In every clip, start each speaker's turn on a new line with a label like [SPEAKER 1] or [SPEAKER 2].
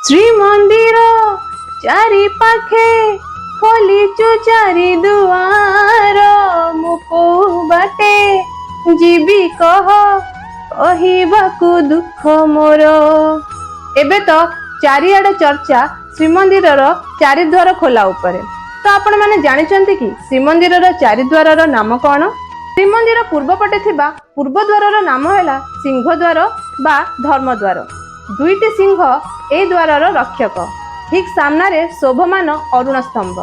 [SPEAKER 1] ଶ୍ରୀମନ୍ଦିର ଚାରି ପାଖେ ଖୋଲିଛୁ ଚାରି ଦୁଆର, ମୁଁ କୋଉ ବାଟେ ଯିବି କହ, କହିବାକୁ ଦୁଃଖ ମୋର। ଏବେ ତ ଚାରିଆଡେ ଚର୍ଚ୍ଚା ଶ୍ରୀମନ୍ଦିରର ଚାରିଦ୍ୱାର ଖୋଲା ଉପରେ। ତ ଆପଣମାନେ ଜାଣିଛନ୍ତି କି ଶ୍ରୀମନ୍ଦିରର ଚାରିଦ୍ୱାରର ନାମ କଣ? ଶ୍ରୀମନ୍ଦିର ପୂର୍ବ ପଟେ ଥିବା ପୂର୍ବ ଦ୍ୱାରର ନାମ ହେଲା ସିଂହଦ୍ୱାର ବା ଧର୍ମଦ୍ୱାର। ଦୁଇଟି ସିଂହ ଏହି ଦ୍ୱାରର ରକ୍ଷକ। ଠିକ୍ ସାମ୍ନାରେ ଶୋଭମାନ ଅରୁଣ ସ୍ତମ୍ଭ।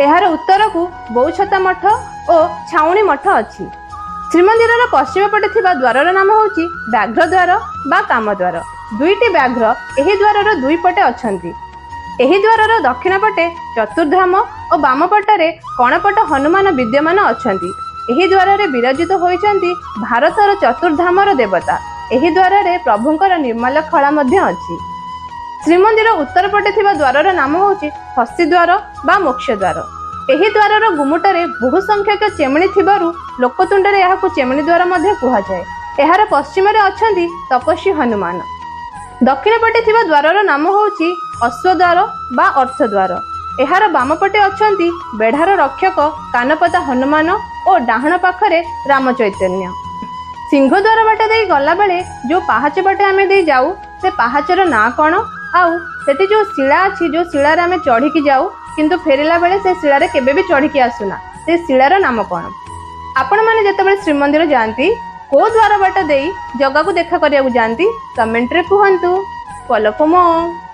[SPEAKER 1] ଏହାର ଉତ୍ତରକୁ ବୋଉଛତା ମଠ ଓ ଛାଉଣି ମଠ ଅଛି। ଶ୍ରୀମନ୍ଦିରର ପଶ୍ଚିମ ପଟେ ଥିବା ଦ୍ୱାରର ନାମ ହେଉଛି ବ୍ୟାଘ୍ର ଦ୍ୱାର ବା କାମଦ୍ୱାର। ଦୁଇଟି ବ୍ୟାଘ୍ର ଏହି ଦ୍ୱାରର ଦୁଇ ପଟେ ଅଛନ୍ତି। ଏହି ଦ୍ୱାରର ଦକ୍ଷିଣ ପଟେ ଚତୁର୍ଧାମ ଓ ବାମ ପଟରେ କଣପଟ ହନୁମାନ ବିଦ୍ୟମାନ ଅଛନ୍ତି। ଏହି ଦ୍ୱାରରେ ବିରାଜିତ ହୋଇଛନ୍ତି ଭାରତର ଚତୁର୍ଧାମର ଦେବତା। ଏହି ଦ୍ୱାରରେ ପ୍ରଭୁଙ୍କର ନିର୍ମାଲ୍ୟ ଖଳା ମଧ୍ୟ ଅଛି। ଶ୍ରୀମନ୍ଦିର ଉତ୍ତର ପଟେ ଥିବା ଦ୍ୱାରର ନାମ ହେଉଛି ହସ୍ତୀଦ୍ୱାର ବା ମୋକ୍ଷ ଦ୍ୱାର। ଏହି ଦ୍ୱାରର ଗୁମୁଟରେ ବହୁ ସଂଖ୍ୟକ ଚେମିଣି ଥିବାରୁ ଲୋକତୁଣ୍ଡରେ ଏହାକୁ ଚେମିଣି ଦ୍ୱାର ମଧ୍ୟ କୁହାଯାଏ। ଏହାର ପଶ୍ଚିମରେ ଅଛନ୍ତି ତପସ୍ୱୀ ହନୁମାନ। ଦକ୍ଷିଣ ପଟେ ଥିବା ଦ୍ୱାରର ନାମ ହେଉଛି ଅଶ୍ୱଦ୍ୱାର ବା ଅର୍ଥଦ୍ୱାର। ଏହାର ବାମ ପଟେ ଅଛନ୍ତି ବେଢ଼ାର ରକ୍ଷକ କାନପତା ହନୁମାନ ଓ ଡାହାଣ ପାଖରେ ରାମ ଚୈତନ୍ୟ। ସିଂହଦ୍ୱାର ବାଟ ଦେଇ ଗଲାବେଳେ ଯୋଉ ପାହାଚ ବାଟେ ଆମେ ଦେଇ ଯାଉ, ସେ ପାହାଚର ନାଁ କଣ? ଆଉ ସେଠି ଯୋଉ ଶିଳା ଅଛି, ଯୋଉ ଶିଳାରେ ଆମେ ଚଢିକି ଯାଉ କିନ୍ତୁ ଫେରିଲା ବେଳେ ସେ ଶିଳାରେ କେବେ ବି ଚଢିକି ଆସୁନା, ସେ ଶିଳାର ନାମ କଣ? ଆପଣମାନେ ଯେତେବେଳେ ଶ୍ରୀମନ୍ଦିର ଯାଆନ୍ତି, କୋଉ ଦ୍ୱାର ବାଟ ଦେଇ ଜଗାକୁ ଦେଖା କରିବାକୁ ଯାଆନ୍ତି, କମେଣ୍ଟରେ କୁହନ୍ତୁ। Follow for more.